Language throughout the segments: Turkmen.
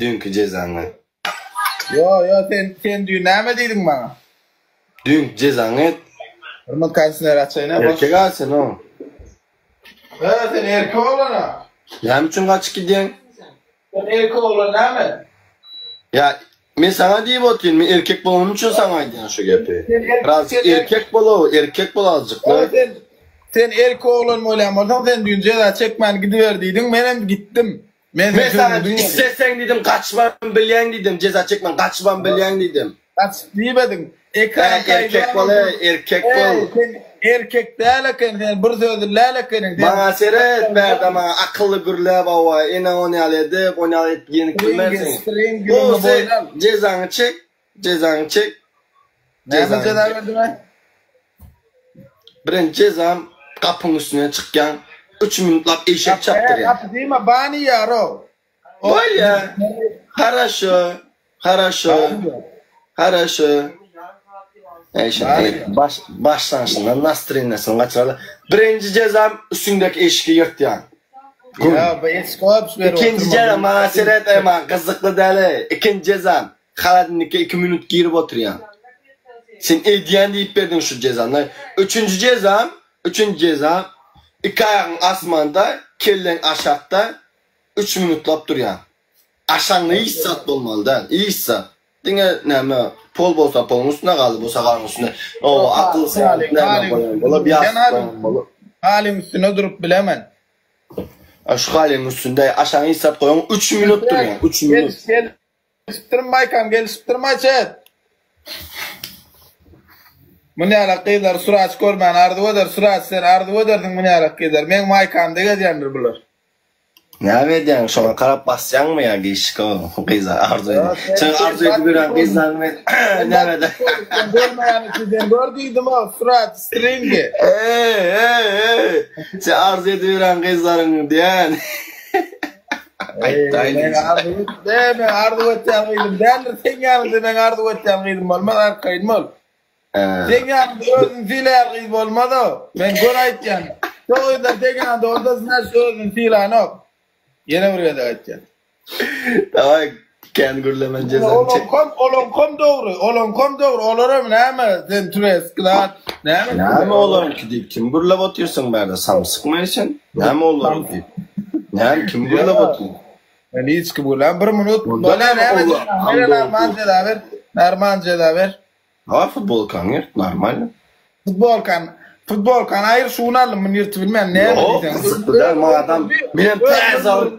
Düýnki jezaňy. Ýo, ýo, sen, sen düýn näme diýdiň maňa? Düýnki jezaňy et. Bir minut kondisioner açaýyn-a, boş. Erkek-a sen o. He, sen erkek oglan-a. Näme üçin gaçyp gidýäň? Sen erkek oglan näme? Ýa, men saňa diýip otyryn, men erkek bolanym üçin saňa aýdýan şu gepi. Birazjyk erkek bol-ow, erkek bol azjyk-la. Sen, sen erkek oglan bolýan bolsaň, sen düýn jeza çekmän gidiber diýdiň, menem gitdim. Men Men saňa isleseň diýdim, gaçybam bilýäň diýdim, jeza çekmän gaçybam bilýäň diýdim. Gaçyp diýmediň. Ekran Eý, erkek bol, eý, erkek bol. Eý, sen erkek däl ekeniň, sen bir sözli däl ekeniň. Maňa seret, bärde maňa akylly gürläp hawa, ene ony ýaly edip, ony ýaly edip ýenip bilmersiň. Gowusy, jezaňy çek, jezaňy çek. Näme jeza berdiň-aý? Birinji jezam, gapyň üstüne çykýaň, üç minutlap eşek çapdyrýaň. Gapy diýme, bany ýar-ow. Bolýa. Haraşo. Haraşo. Haraşo. Eý, baş başlanşyndan nastreniýasyny gaçyraly. Birinji jezam üstüňdäki eşigi ýyrtýaň. Ýa, bu eşik obş berip Ikinji jezam maňa seret, eý, maňa gyzykly däl, eý. Ikinji jezam holodilnike iki minut girip oturýaň. Sen edýän diýip berdiň şu jezany. Üçünji jezam, üçünji jezam iki aýagyň asmanda, kelleň aşakda, Üç minutlap durýaň. Aşaňda hiç zat bolmaly däl. Hiç zat. Diňe näme pol bolsa poluň üstünde, galy bolsa galyň üstünde. O akyl sen näme goýan bolar, ýassyk goýan bolar. Halyň üstünde durup bilemen. A şu halyň üstünde aşaňa hiç zat goýaň, üç minut durýaň, üç minut. Gelişipdirmi maýkam gelişipdirmi aýçet. Munýalak gyzlary suraç görmän arzuw eder, suraç sen arzuw edersiň munýalak gyzlar. Meň maýkamda gezýändir bular. Näme edýäň şoňa garap basýaňmy ýa gyşyk o gyza arzuw edip. Sen arzuw edip ýören gyzlaryň men näme eder. Sen görmeýän üçin sen gör diýdim o surat stringi. Eý eý eý sen arzuw edip ýören gyzlaryň diýen. Aýtdaýyn. Men arzuw etme men arzuw etýän gyzym däldir seň ýanyňda meň arzuw etýän gyzym bolmaz arkaýyn bol. Seň ýanyňda özüni sylaýan gyz bolmaz-o. Men göni aýtýan. Şo gyzlar seň ýanyňda bolsa, znaçt özüni sylanok. Ýene bir gezek aýtýan. Daway kän gürlemen jezany çek. Olaňkam, olaňkam dogry, olaňkam dogry. Olaram näme, sen tureski zat, näme? Näme olaryňky diýip kim gürlep otyrsyň bärde samsykmy sen? Näme olaryň diýip? Näme kim gürlep otyr? Men hiç kim gürlän bir minut. Onda Näme näme olar? Normal jeza ber. Normal jeza ber. Hawa futbolkaňy ýyrt normalno. Futbolkany futbolkany aýyr şuny aldym muny ýyrtyp bilmen näme Ýok diýseň. gyzykly däl madam menem täze alyp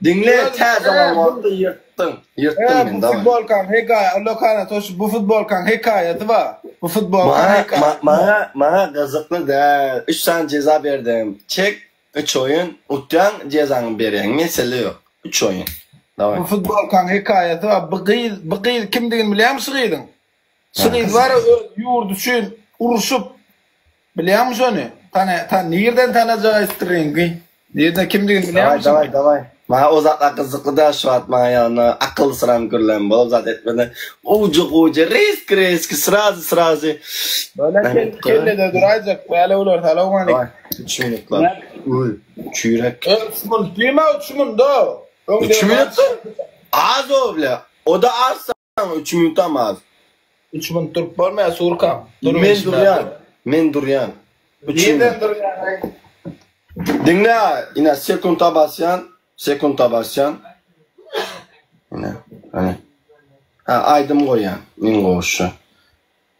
diňle täze alan wagtda ýyrtdym ýyrtdym He men bu daway. futbolkaň hekaýa lokana toş bu futbolkaň hekaýasy bar. Bu futbolkaň Maňa hekaýasy. maňa maňa gyzykly däl üç sany jeza berdim çek üç oýun utýaň jezaňy berýäň mesele ýok üç oýun daway. Bu futbolkaň hekaýasy bar. Bu gyz bu gyz kimdigini bilýäňmi şu gyzyň? Şu gyz bar öz ýurdy üçin uruşyp bilýäňmi şony? Tana tan nirden tanajak stringi? Nirden kimdigini bilýäňmi? Daway daway daway. Maňa o zatlar gyzykly däl şu wagt maňa ýanyna akylsyran gürlän bol zat etmeden gowja gowja risk risk srazy srazy. Böyle kellede duraýjak bäle bular salowmalik. Daway 3 minutlar. Uy çüýrek. 3 minut diýme 3 minut. 3 minut? Az o bile. O da az Üç minutam az. Üç minut durup bolmaýar surkam. Men durýan. Men durýan. Üç minut. Nirden durýan? Diňle, ine sekunta basýan, sekunta basýan. Ine, hany. Ha, aýdym goýýan. Iň gowusy.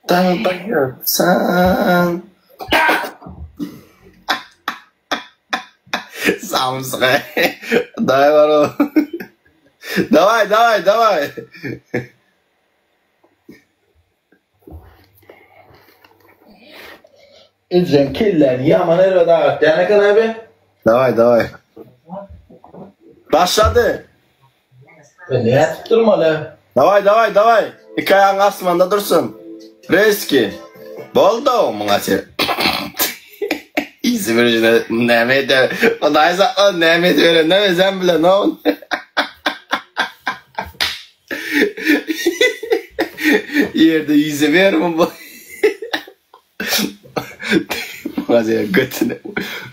Daňda ýatsan. Samsyk. Daway baro. Daway, daway, daway. Ejeň kelläni ýaman erbet agyrtýan eken abi. Daway, daway. Başlady. Ben nädip durmaly? Daway, daway, daway. Iki aýagyň asmanda dursun. Reski. Boldy muňa sen. Ýüzi bir jüne näme eder? Hudaý saklasyn näme ediberenini özem bilenok. Ýerde ýüzübermi bu? Muňa sen götüne.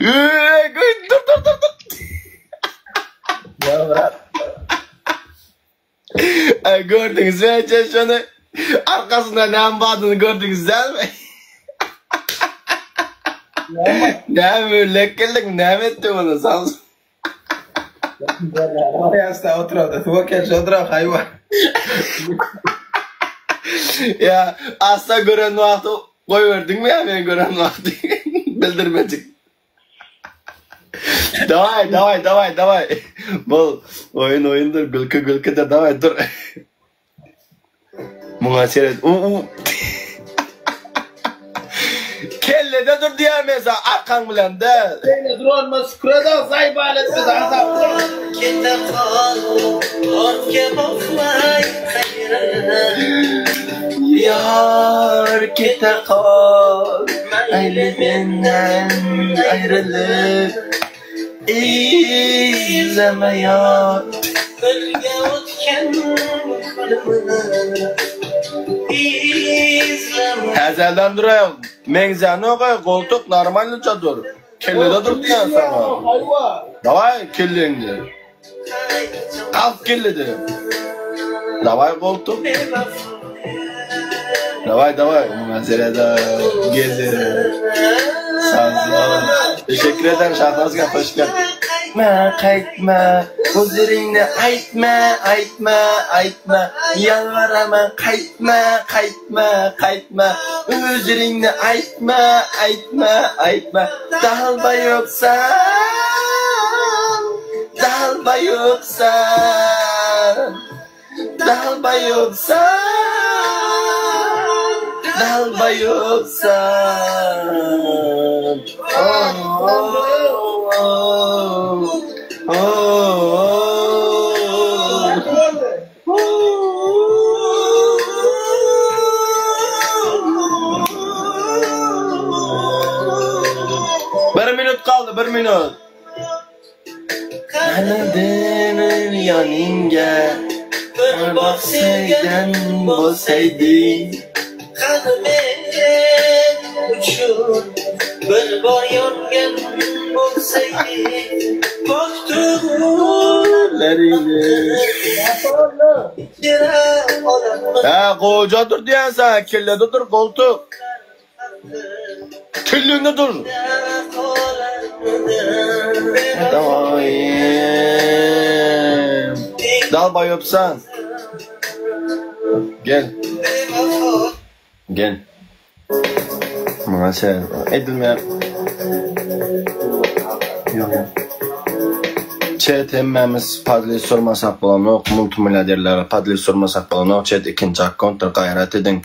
Eee, dur dur dur dur. Ýa brat. Ay gördüňiz mi eje şony? Arkasynda näme bardyny gördüňiz dälmi? Näme öllek geldik, näme etdi bunu? Sal. Ýaşda oturanda suwa gelşi oturan haýwan. Ya asla gören wagty goýberdiňmi ya men gören wagty? Bildirmejik. Daway, daway, daway, daway. Bol, oýun oýundyr, gülki gülkidir, daway dur. Muňa seret. U u. Kellede dur diýýär men sana, arkaň bilen däl. Beýle duranma şükür ede zaýbal etmedi azap. Kete kal, ortga boqmay qayrilib. Ýar kete kal, mayli menden aýrylyp. Izleme ýar. Birge o'tgan kunimiz izlama. Täzelden duraýyň. Meňzänok aý goltuk normalnyça dur. Kellede dur diýýän saňa. Haýwa. Daway kelleňde. Kalk kellede. Daway goltuk. Daway daway. Muňa serede gezer. Sazlar. Teşekkür ederim Şahbazga hoş geldin. Qaytma, qaytma, O'zingni aytma, aytma, aytma. Yalvaraman, qaytma, qaytma, qaytma. O'zingni aytma, aytma, aytma. Dalbayopsan, dalbayopsan. Dalbayopsan, dalbayopsan. Oh, oh, oh, oh, Bir minut kaldy, bir minut. Qani yoningga Bir bir bor sevgan boqsaydan bo'lsayding. Qani men uchun bir bor yongan bo'lsayding Pok Laringni. Ichra olamni Ha, goja dur diýen sana, kellede dur, goltuk. Kellende dur. Davay. Dalbayopsan. Gel. Gel. Muňa sen edilmeýär. Ýok. ýok. Chat hemmämiz podlis sormasak bolanok, multimilliarderlere podlis sormasak bolanok. Chat ikinji akkauntdyr, gaýrat ediň.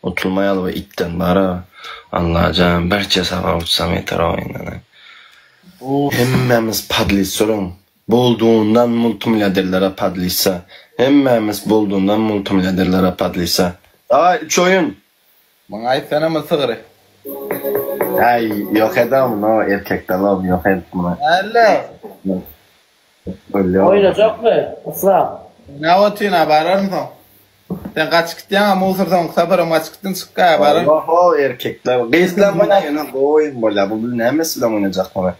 Utulmaýaly we itden bara. Allajan birje sapar utsam ýeter oýundan. Hemmämiz podlis soruň. Boldugyňdan multimilliarderlere podlisa. Hemmämiz boldugyňdan multimilliarderlere podlisa. Daway üç oýun. Maňa aýtsana mı sygry. Ay yok edem no erkekler ol yok etme. Alla. Öyle Oýnajakmy? Yslam. Ne otuna bararmyň? Sen gaçyp gitýäň ama usursaň saparam gaçyp gitdiň çykga barar. Yok o erkekler. Gyzlar bana yana oyun bolýar. Bu näme silen oýnajak bana.